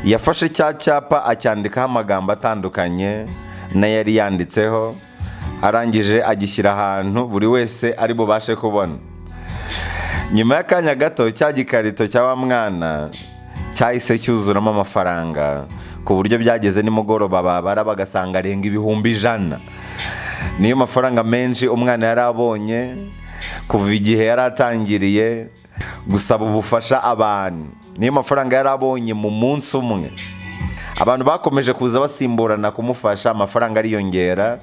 Yafashe cya cyapa acyandikaho amagambo atandukanye n'ayari yanditseho, arangije agishyira ahantu buri wese ari bubashe kubona. Nyuma y'akanya gato, cya gikarito cya wa mwana cyahise cyuzuramo amafaranga, ku buryo byageze nimugoroba babara bagasanga arenga 100,000. Niyo mafaranga menshi umwana yari abonye kuva igihe yari atangiriye gusaba ubufasha abantu. Niyo mafaranga yari abonye mu munsi umwe. Abantu bakomeje kuza basimburana kumufasha, amafaranga ariyongera.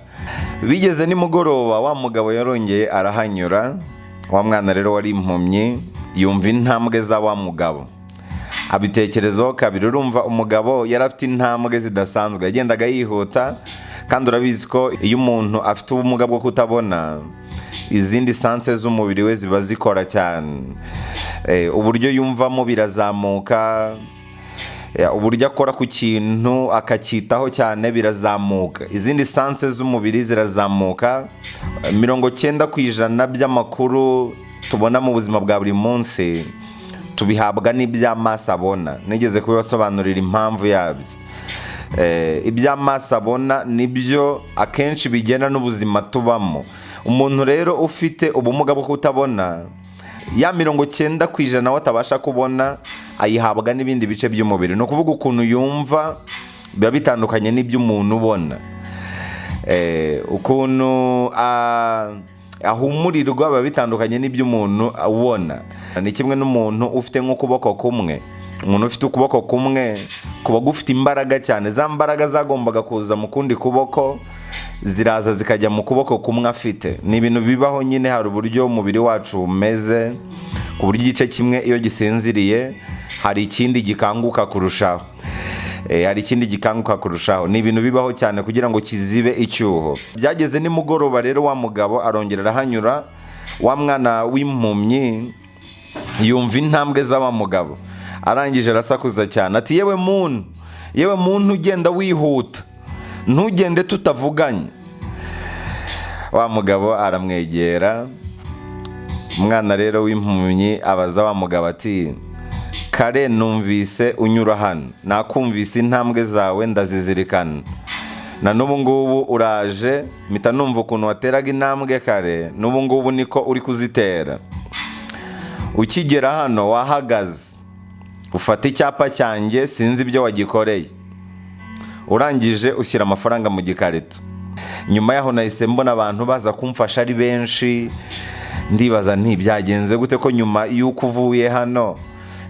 Bigeze nimugoroba, wa mugabo yarongeye arahanyura. Wa mwana rero wari impumyi yumva intambwe za wa mugabo, abitekerezaho kabiri. Urumva, umugabo yari afite intambwe zidasanzwe, yagendaga yihuta, kandi urabizi ko iyo umuntu afite ubumuga bwo kutabona, izindi sens z'umubiri we ziba zikora cyane. Uburyo yumvamo birazamuka, uburyo akora ku kintu akacyitaho cyane birazamuka, izindi sens z'umubiri zirazamuka. 90% by'amakuru tubona mu buzima bwa buri munsi tubihabwa n'iby'amaso abona. Nigeze kubibasobanurira impamvu yabyo. Iby'amaso abona nibyo akenshi bigena n'ubuzima tubamo. Umuntu rero ufite ubumuga bwo kutabona, ya 90% we atabasha kubona ayihabwa n'ibindi bice by'umubiri. Ni ukuvuga, ukuntu yumva biba bitandukanye n'iby'umuntu ubona. Ukuntu ahumurirwa biba bitandukanye n'iby'umuntu ubona. Ni kimwe n'umuntu ufite nk'ukuboko kumwe. Umuntu ufite ukuboko kumwe kuba gufite imbaraga cyane. Za mbaraga zagombaga kuza mu kundi kuboko ziraza zikajya mu kuboko kumwe afite. Ni ibintu bibaho nyine. Hari uburyo umubiri wacu umeze, ku buryo igice kimwe iyo gisinziriye hari ikindi gikanguka kurushaho. Hari ikindi gikanguka kurushaho. Ni ibintu bibaho cyane kugira ngo kizibe icyuho. Byageze nimugoroba rero, wa mugabo arongera arahanyura. Wa mwana w'impumyi yumva intambwe za wa mugabo, arangije arasakuza cyane ati: "Yewe muntu, yewe muntu ugenda wihuta, ntugende tutavuganye." Wa mugabo aramwegera. Umwana rero w'impumyi abaza wa mugabo ati: "Kare numvise unyura hano, nakumvise, intambwe zawe ndazizirikana. Na n'ubu ngubu uraje, mpita numva ukuntu wateraga intambwe kare, n'ubu ngubu niko uri kuzitera. Ukigera hano wahagaze ufata icyapa cyanjye, sinzi ibyo wagikoreye, urangije ushyira amafaranga mu gikarito. Nyuma yaho nahise mbona abantu baza kumfasha ari benshi, ndibaza nti byagenze gute ko nyuma y'uko uvuye hano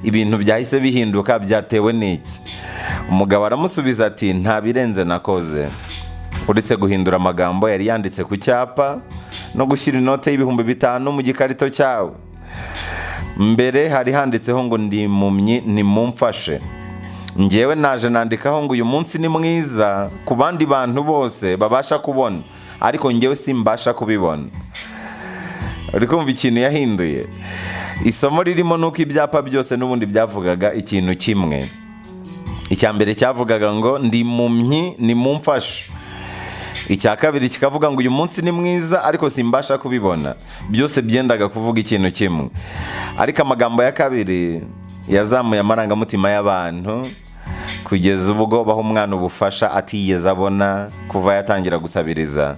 ibintu byahise bihinduka? Byatewe n'iki?" Umugabo aramusubiza ati: "Nta birenze nakoze uretse guhindura amagambo yari yanditse ku cyapa no gushyira inote y'5,000 mu gikarito cyawe. Mbere hari handitseho ngo ndi impumyi, nimumfashe. Ngewe naje nandikaho ngo uyu munsi ni mwiza ku bandi bantu bose babasha kubona, ariko ngewe simbasha kubibona." Uri kumva ikintu yahinduye? Isomo ririmo ni uko ibyapa byose n'ubundi byavugaga ikintu kimwe. Icya mbere cyavugaga ngo ndi impumyi, nimumfashe. Icya kabiri kikavuga ngo uyu munsi ni mwiza, ariko simbasha kubibona. Byose byendaga kuvuga ikintu kimwe, ariko amagambo ya kabiri yazamuye amarangamutima y'abantu kugeza ubwo baha umwana ubufasha atigeze abona kuva yatangira gusabiriza.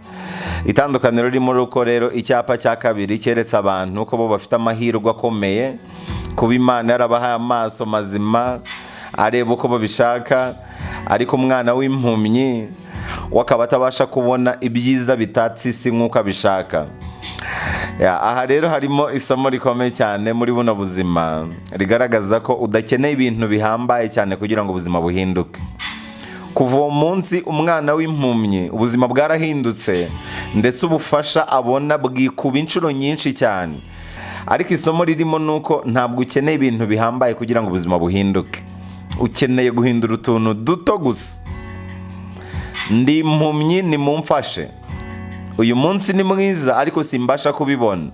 Itandukaniro ririmo uko rero icyapa cya kabiri cyeretse abantu ko bo bafite amahirwe akomeye kuba Imana yarabahaye amaso mazima areba uko babishaka, ariko umwana w'impumyi we akaba atabasha kubona ibyiza bitatse isi nk'uko abishaka. Aha rero harimo isomo rikomeye cyane muri buno buzima, rigaragaza ko udakeneye ibintu bihambaye cyane kugira ngo ubuzima buhinduke. Kuva uwo munsi, umwana w'impumyi ubuzima bwarahindutse, ndetse ubufasha abona bwikuba inshuro nyinshi cyane. Ariko isomo ririmo ni uko ntabwo ukeneye ibintu bihambaye kugira ngo ubuzima buhinduke. Ukeneye guhindura utuntu duto gusa. Ndi impumyi, nimumfashe. Uyu munsi ni mwiza, ariko simbasha kubibona.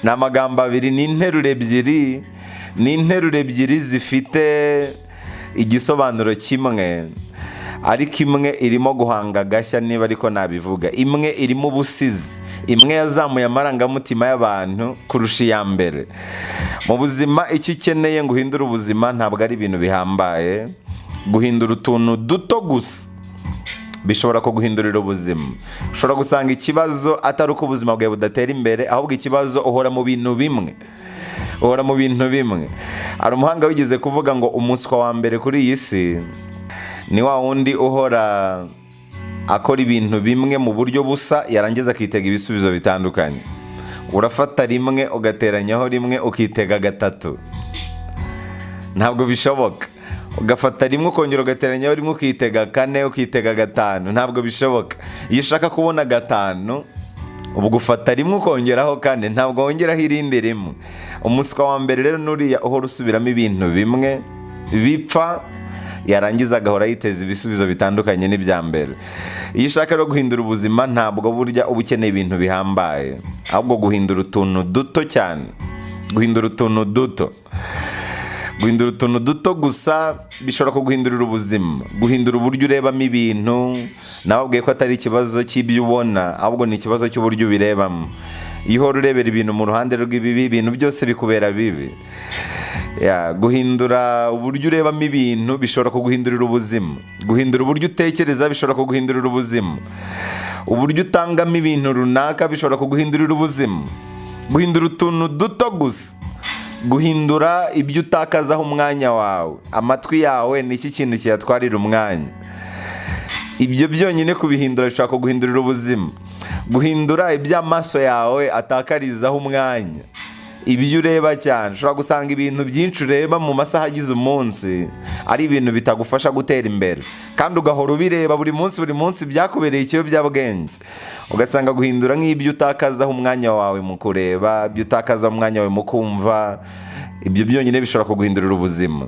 Ni amagambo abiri, ni interuro ebyiri, ni interuro ebyiri zifite igisobanuro kimwe, ariko imwe irimo guhanga agashya, niba ariko nabivuga. Imwe irimo ubusizi, Imwe yazamuye amarangamutima y'abantu kurusha iya mbere. Mu buzima, icyo ukeneye ngo uhindure ubuzima ntabwo ari ibintu bihambaye. Guhindura utuntu duto gusa bishobora kuguhindurira ubuzima. Ushobora gusanga ikibazo atari uko ubuzima bwawe budatera imbere, ahubwo ikibazo uhora mu bintu bimwe, uhora mu bintu bimwe. Hari umuhanga wigeze kuvuga ngo umuswa wa mbere kuri iyi si ni wa wundi uhora akora ibintu bimwe mu buryo busa, yarangiza akitega ibisubizo bitandukanye. Urafata rimwe ugateranyaho rimwe ukitega gatatu, ntabwo bishoboka. Ugafata rimwe ukongera ugateranyaho rimwe ukitega kane, ukitega gatanu, ntabwo bishoboka. Iyo ushaka kubona gatanu, ubwo ufata rimwe ukongeraho kane, ntabwo wongeraho irindi rimwe. Umuswa wa mbere rero nuriya uhora usubiramo ibintu bimwe bipfa, yarangiza agahora yiteza ibisubizo bitandukanye n'ibya mbere. Iyo ushaka rero guhindura ubuzima, ntabwo burya uba ukeneye ibintu bihambaye, ahubwo guhindura utuntu duto cyane, guhindura utuntu duto, guhindura utuntu duto gusa bishobora kuguhindurira ubuzima. Guhindura uburyo urebamo ibintu. Nababwiye ko atari ikibazo cy'ibyo ubona, ahubwo ni ikibazo cy'uburyo ubirebamo. Iyo uhora urebera ibintu mu ruhande rw'ibibi, ibintu byose bikubera bibi. Ya, guhindura uburyo urebamo ibintu bishobora kuguhindurira ubuzima. Guhindura uburyo utekereza bishobora kuguhindurira ubuzima. Uburyo utangamo ibintu runaka bishobora kuguhindurira ubuzima. Guhindura utuntu duto gusa, guhindura ibyo utakazaho umwanya wawe. Amatwi yawe ni iki kintu kiyatwarira umwanya? Ibyo byonyine kubihindura bishobora kuguhindurira ubuzima. Guhindura ibyo amaso yawe atakarizaho umwanya, ibyo ureba cyane. Ushobora gusanga ibintu byinshi ureba mu masaha agize umunsi ari ibintu bitagufasha gutera imbere, kandi ugahora ubireba buri munsi, buri munsi, byakubereye ikiyobyabwenge. Ugasanga guhindura nk'ibyo utakazaho umwanya wawe mu kureba, ibyo utakaza umwanya wawe mu kumva, ibyo byonyine bishobora kuguhindurira ubuzima.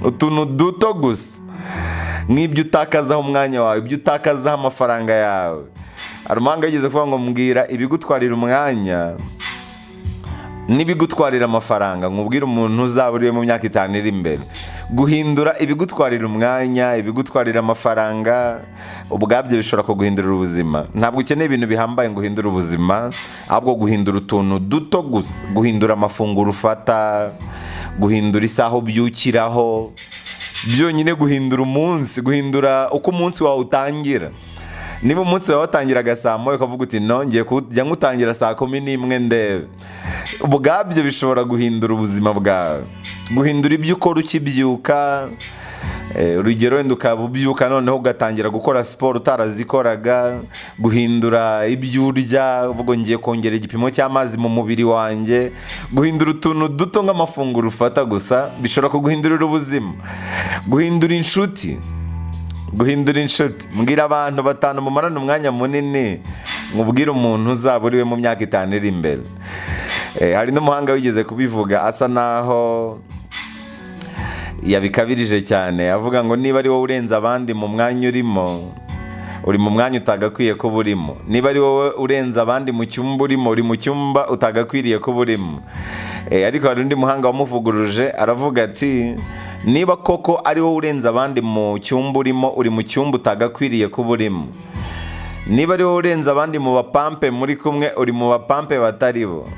Utuntu duto gusa nk'ibyo utakazaho umwanya wawe, ibyo utakazaho amafaranga yawe. Hari umuhanga yigeze kuvuga ngo mbwira ibigutwarira umwanya n'ibigutwarira amafaranga, nkubwire umuntu uzaba uriwe mu myaka 5 iri imbere. Guhindura ibigutwarira umwanya, ibigutwarira amafaranga, ubwabyo bishobora kuguhindurira ubuzima. Ntabwo ukeneye ibintu bihambaye ngo uhindure ubuzima, ahubwo guhindura utuntu duto gusa, guhindura amafunguro ufata, guhindura isaha ubyukiraho, byonyine guhindura umunsi, guhindura uko umunsi wawe utangira. Niba umunsi wawe watangiraga saa 1, ukavuga uti no ngiye kujya nywutangira saa 11 ndebe, ubwabyo bishobora guhindura ubuzima bwawe. Guhindura ibyo ukora ukibyuka, urugero wenda ukaba ubyuka noneho ugatangira gukora siporo utarazikoraga. Guhindura ibyo urya, uvuga ngiye kongera igipimo cy'amazi mu mubiri wanjye. Guhindura utuntu duto nk'amafunguro ufata gusa bishobora kuguhindurira ubuzima. Guhindura inshuti, guhindura inshuti. Mbwira abantu batanu mumarana umwanya munini, nkubwire umuntu uzaba uriwe mu myaka 5 iri imbere. Hari n'umuhanga wigeze kubivuga asa naho yabikabirije cyane, avuga ngo niba ari wowe urenze abandi mu mwanya urimo, uri mu mwanya utagakwiye kuba urimo. Niba ari wowe urenze abandi mu cyumba urimo, uri mu cyumba utagakwiriye kuba urimo. Ariko hari undi muhanga wamuvuguruje, aravuga ati niba koko ari wowe urenze abandi mu cyumba urimo, uri mu cyumba utagakwiriye kuba urimo. Niba ari wowe urenze abandi mu bapampe muri kumwe, uri mu bapampe batari bo.